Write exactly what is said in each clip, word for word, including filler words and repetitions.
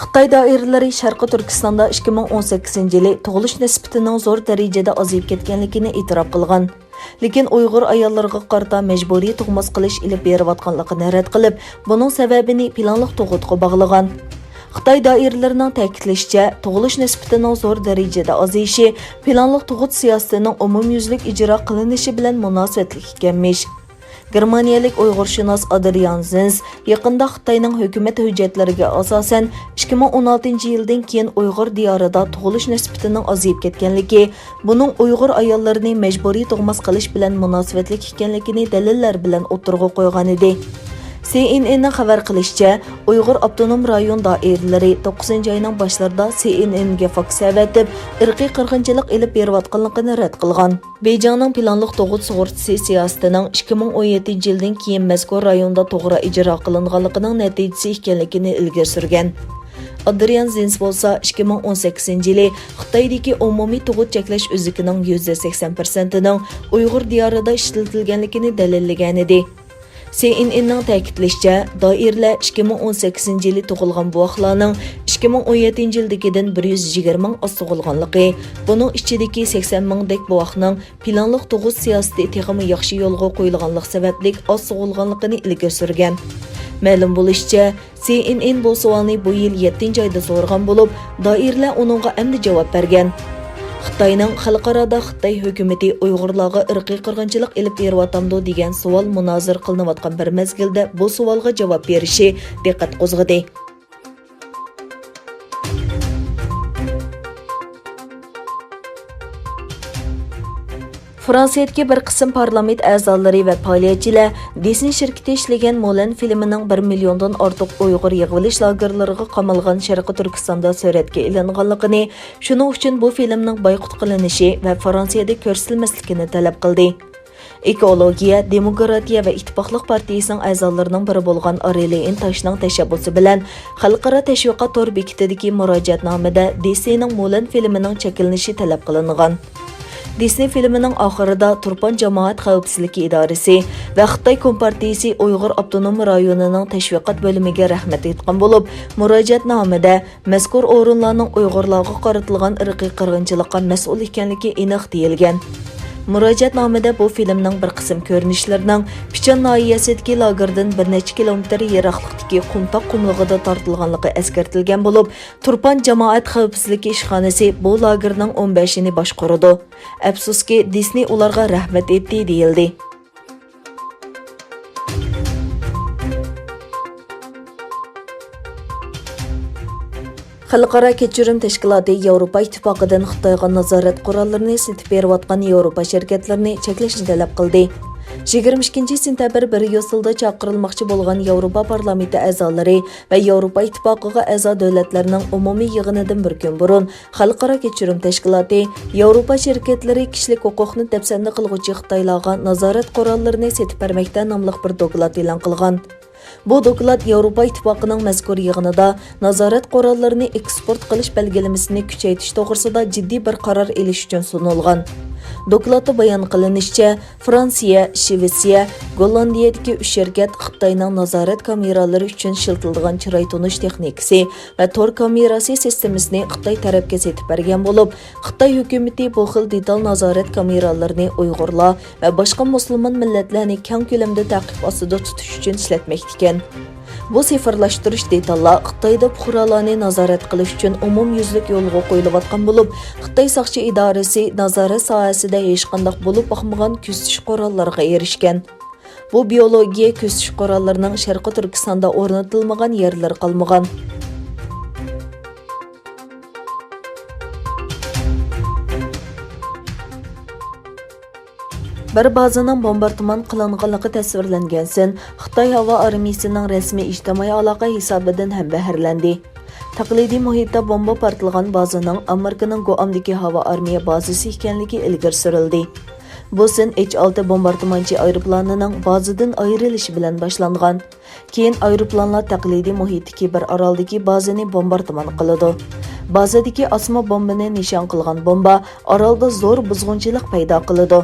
خىتاي دائىرىلىرى شەرقىي تۈركىستاندا ئىككى مىڭ ئون سەككىزىنچى يىلى تۇغۇلۇش نىسبىتىنىڭ زور دەرىجىدە ئازىيىپ كەتكەنلىكىنى ئېتىراپ قىلغان. لېكىن ئۇيغۇر ئاياللىرىغا قارىتا مەجبۇرىي تۇغماس قىلىش ئېلىپ بېرىۋاتقانلىقىنى رەت قىلىپ، بۇنىڭ سەۋەبىنى پىلانلىق تۇغۇتقا باغلىغان. خىتاي دائىرىلىرىنىڭ تەكىتلىشىچە، تۇغۇلۇش نىسبىتىنىڭ زور دەرىجىدە ئازىيىشى پىلانلىق تۇغۇت سىياسىتىنىڭ ئومۇميۈزلۈك ئىجرا قىلىنىشى بىلەن مۇناسىۋەتلىك ئىكەنمىش. گېرمانىيەلىك ئۇيغۇرشۇناس ئادرىيان زىنس يېقىندا خىتاينىڭ ھۆكۈمەت ھۆججەتلىرىگە ئاساسەن، ئىككى مىڭ ئون ئالتىنچى يىلدىن كېيىن ئۇيغۇر دىيارىدا تۇغۇلۇش نىسبىتىنىڭ ئازىيىپ كەتكەنلىكى، بۇنىڭ ئۇيغۇر ئاياللىرىنى مەجبۇرىي تۇغماس قىلىش بىلەن مۇناسىۋەتلىك ئىكەنلىكىنى دەلىللەر بىلەن ئوتتۇرىغا قويغانىدى. سىئېنئېننىڭ خەۋەر قىلىشىچە، ئۇيغۇر ئاپتونوم رايون دائىرىلىرى توققۇزىنچى ئاينىڭ باشلىرىدا سىئېنئېنگە فاكس ئەۋەتىپ، ئىرقىي قىرغىنچىلىق ئېلىپ بېرىۋاتقانلىقىنى رەت قىلغان. بېيجىڭنىڭ پىلانلىق تۇغۇت سۇغۇرتىسى سىياسىتىنىڭ ئىككى مىڭ ئون يەتتىنچى يىلدىن كېيىن مەزكۇر رايوندا توغرا ئىجرا قىلىنغانلىقىنىڭ نەتىجىسى ئىكەنلىكىنى ئىلگىرى سۈرگەن. ئادرىيان زىنس بولسا ئىككى مىڭ ئون سەككىزىنچى يىلى خىتايدىكى ئومۇمىي تۇغۇت چەكلەش ئۈزۈكىنىڭ يۈزدە سەكسەن پىرسەنتىنىڭ ئۇيغۇر دىيارىدا ئىشلىتىلگەنلىكىنى دەلىللىگەنىدى. سىئېنئېننىڭ تەكىتلىشىچە، دائىرىلەر ئىككى مىڭ ئون سەككىزىنچى يىلى تۇغۇلغان بوۋاقلارنىڭ ئىككى مىڭ ئون يەتتىنچى يىلدىكىدىن بىر يۈز يىگىرمە مىڭ ئاز تۇغۇلغانلىقى، بۇنىڭ ئىچىدىكى سەكسەن مىڭدەك بوۋاقنىڭ پىلانلىق تۇغۇت سىياسىتى تېخىمۇ ياخشى يولغا قويۇلغانلىق سەۋەبلىك ئاز تۇغۇلغانلىقىنى ئىلگىرى سۈرگەن. مەلۇم بولۇشىچە، سىئېنئېن بۇ سوئالنى بۇ يىل يەتتىنچى ئايدا سورىغان بولۇپ، دائىرىلەر ئۇنىڭغا ئەمدى جاۋاب بەرگەن. خىتاينىڭ خەلقئارادا خىتاي ھۆكۈمىتى ئۇيغۇرلارغا ئىرقىي قىرغىنچىلىق ئېلىپ بېرىۋاتامدۇ دېگەن سوئال مۇنازىرە قىلىنىۋاتقان بىر مەزگىلدە بۇ سوئالغا جاۋاب بېرىشى دىققەت قوزغىدى. فرانسىيەدىكى بىر قىسىم پارلامېنت ئەزالىرى ۋە پائالىيەتچىلەر دىسنېي شىركىتى ئىشلىگەن مۇلەن فىلىمىنىڭ بىر مىليوندىن ئارتۇق ئۇيغۇر يىغىۋېلىش لاگېرلىرىغا قامالغان شەرقىي تۈركىستاندا سۈرەتكە ئېلىنغانلىقىنى، شۇنىڭ ئۈچۈن بۇ فىلىمنىڭ بايقۇت قىلىنىشى ۋە فرانسىيەدە كۆرسىتىلمەسلىكىنى تەلەپ قىلدى. ئېكولوگىيە، دېموكراتىيە ۋە ئىتتىپاقلىق پارتىيىسىنىڭ ئەزالىرىنىڭ بىرى بولغان ئارىلى ئىنتاشنىڭ تەشەببۇسى بىلەن خەلقئارا تەشۋىقات تور بېكىتىدىكى مۇراجىئەتنامىدە دىسنېينىڭ مۇلەن فىلىمىنىڭ چەكلىنىشى تەلەپ قىلىنغان. دىسنېي فىلىمىنىڭ ئاخىرىدا تۇرپان جامائەت خەۋپسىزلىكى ئىدارىسى ۋە خىتاي كومپارتىيىسى ئۇيغۇر ئاپتونوم رايونىنىڭ تەشۋىقات بۆلۈمىگە رەھمەت ئېيتقان بولۇپ، مۇراجىئەتنامىدە مەزكۇر ئورۇنلارنىڭ ئۇيغۇرلارغا قارىتىلغان ئىرقىي قىرغىنچىلىققا مەسئۇل ئىكەنلىكى ئېنىق دېيىلگەن. مۇراجىئەتنامىدە بۇ فىلىمنىڭ بىر قىسىم كۆرۈنۈشلىرىنىڭ پىچان ناھىيەسىدىكى لاگېردىن بىر نەچچە كىلومېتىر يىراقلىقتىكى قۇمتاق قۇملۇقىدا تارتىلغانلىقى ئەسكەرتىلگەن بولۇپ، تۇرپان جامائەت خەۋپسىزلىكى ئىشخانىسى بۇ لاگېرنىڭ ئون بەشىنى باشقۇرىدۇ. ئەپسۇسكى، دىسنېي ئۇلارغا رەھمەت ئېيتتى، دېيىلدى. خەلقئارا كەچۈرۈم تەشكىلاتى ياۋروپا ئىتتىپاقىدىن خىتايغا نازارەت قوراللىرىنى سېتىپ بېرىۋاتقان ياۋروپا شىركەتلىرىنى چەكلەشنى تەلەپ قىلدى. يىگىرمە ئىككىنچى سېنتەبىر بريۇسسېلدا چاقىرىلماقچى بولغان ياۋروپا پارلامېنتى ئەزالىرى ۋە ياۋروپا ئىتتىپاقىغا ئەزا دۆلەتلەرنىڭ ئومۇمىي يىغىنىدىن بىر كۈن بۇرۇن خەلقئارا كەچۈرۈم تەشكىلاتى ياۋروپا شىركەتلىرى كىشىلىك ھوقۇقنى دەپسەندە قىلغۇچى خىتايلارغا نازارەت قوراللىرىنى سېتىپ بەرمەكتە ناملىق بىر دوكلات ئېلان قىلغان. بۇ دوكلات ياۋروپا ئىتتىپاقىنىڭ مەزكۇر يىغىنىدا نازارەت قوراللىرىنى ئېكسپورت قىلىش بەلگىلىمىسىنى كۈچەيتىش توغرىسىدا جىددىي بىر قارار ئېلىش ئۈچۈن سۇنۇلغان. دوكلاتتا بايان قىلىنىشىچە، فرانسىيە، شىۋېتسىيە، گوللاندىيەدىكى ئۈچ شىركەت خىتاينىڭ نازارەت كامېرالىرى ئۈچۈن ئىشلىتىلىدىغان چىراي تونۇش تېخنىكىسى ۋە تور كامېراسى سىستېمىسىنى خىتاي تەرەپكە سېتىپ بەرگەن بولۇپ، خىتاي ھۆكۈمىتى بۇ خىل دېتال نازارەت كامېرالىرىنى ئۇيغۇرلار ۋە باشقا مۇسۇلمان مىللەتلەرنى كەڭ كۆلەمدە تەقىب ئاستىدا تۇتۇش ئۈچۈن ئىشلەتمەكتىكەن. بۇ سىفىرلاشتۇرۇش دېتاللار خىتايدا پۇقرالارنى نازارەت قىلىش ئۈچۈن ئومۇميۈزلۈك يولغا قويۇلۇۋاتقان بولۇپ، خىتاي ساقچى ئىدارىسى نازارەت ساھەسىدە ھېچقانداق بولۇپ باقمىغان كۆزىتىش قوراللىرىغا ئېرىشكەن. بۇ بىيولوگىيە كۆزىتىش قوراللىرىنىڭ شەرقىي تۈركىستاندا ئورنىتىلمىغان يەرلىرى قالمىغان. بىر بازىنىڭ بومباردىمان قىلىنغانلىقى تەسۋىرلەنگەنسېرى، خىتاي ھاۋا ئارمىيىسىنىڭ رەسمىي ئىجتىمائىي ئالاقە ھېسابىدىن ھەمبەھىرلەندى. تەقلىدىي مۇھىتتا بومبا پارتلىغان بازىنىڭ ئامېرىكىنىڭ گۇئامدىكى ھاۋا ئارمىيە بازىسى ئىكەنلىكى ئىلگىرى سۈرۈلدى. بۇ سىن ئېچ ئالتە بومباردىمانچى ئايروپىلانىنىڭ بازىدىن ئايرىلىشى بىلەن باشلانغان. كېيىن ئايروپىلانلار تەقلىدىي مۇھىتتىكى بىر ئارالدىكى بازىنى بومباردىمان قىلىدۇ. بازىدىكى ئاسما بومبىنى نىشان قىلغان بومبا ئارالدا زور بۇزغۇنچىلىق پەيدا قىلىدۇ.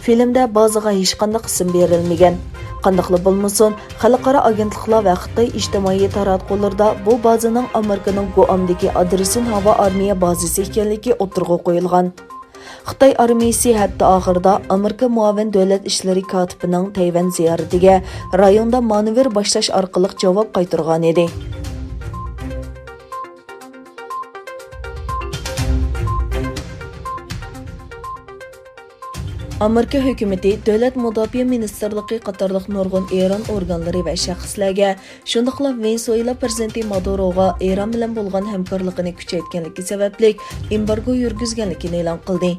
فىلىمدە بازىغا ھېچقانداق ئىسىم بېرىلمىگەن. قانداقلا بولمىسۇن، خەلقئارا ئاگېنتلىقلار ۋە خىتاي ئىجتىمائىي تاراتقۇلىرىدا بۇ بازىنىڭ ئامېرىكىنىڭ گۇئامدىكى ئادرېسىن ھاۋا ئارمىيە بازىسى ئىكەنلىكى ئوتتۇرىغا قويۇلغان. خىتاي ئارمىيىسى ھەپتە ئاخىرىدا ئامېرىكا مۇئاۋىن دۆلەت ئىشلىرى كاتىپىنىڭ تەيۋەن زىيارىتىگە رايوندا مانېۋىر باشلاش ئارقىلىق جاۋاب قايتۇرغانىدى. ئامېرىكا ھۆكۈمىتى، دۆلەت مۇداپىئە مىنىستىرلىقى قاتارلىق نۇرغۇن ئىران ئورگانلىرى ۋە شەخسلەرگە، شۇنداقلا ۋېنېسۇېلا پىرېزىدېنتى مادۇروغا ئىران بىلەن بولغان ھەمكارلىقىنى كۈچەيتكەنلىكى سەۋەبلىك ئېمبارگو يۈرگۈزگەنلىكىنى ئېلان قىلدى.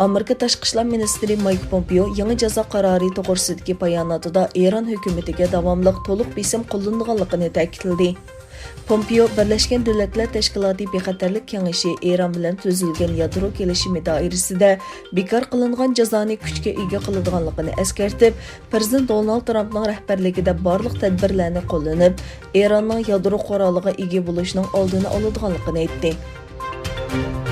ئامېرىكا تاشقى ئىشلار مىنىستىرى مايك پومپېئو يېڭى جازا قارارى توغرىسىدىكى باياناتىدا ئىران ھۆكۈمىتىگە داۋاملىق تولۇق بېسىم قوللىنىدىغانلىقىنى تەكىتلىدى. پومپېئو بىرلەشكەن دۆلەتلەر تەشكىلاتى بىخەتەرلىك كېڭىشى ئىران بىلەن تۈزۈلگەن يادرو كېلىشىمى دائىرىسىدە بىكار قىلىنغان جازانى كۈچكە ئىگە قىلىدىغانلىقىنى ئەسكەرتىپ، پىرېزىدېنت دونالد ترامپنىڭ رەھبەرلىكىدە بارلىق تەدبىرلەرنى قوللىنىپ، ئىراننىڭ يادرو قورالىغا ئىگە بولۇشىنىڭ ئالدىنى ئالىدىغانلىقىنى ئېيتتى.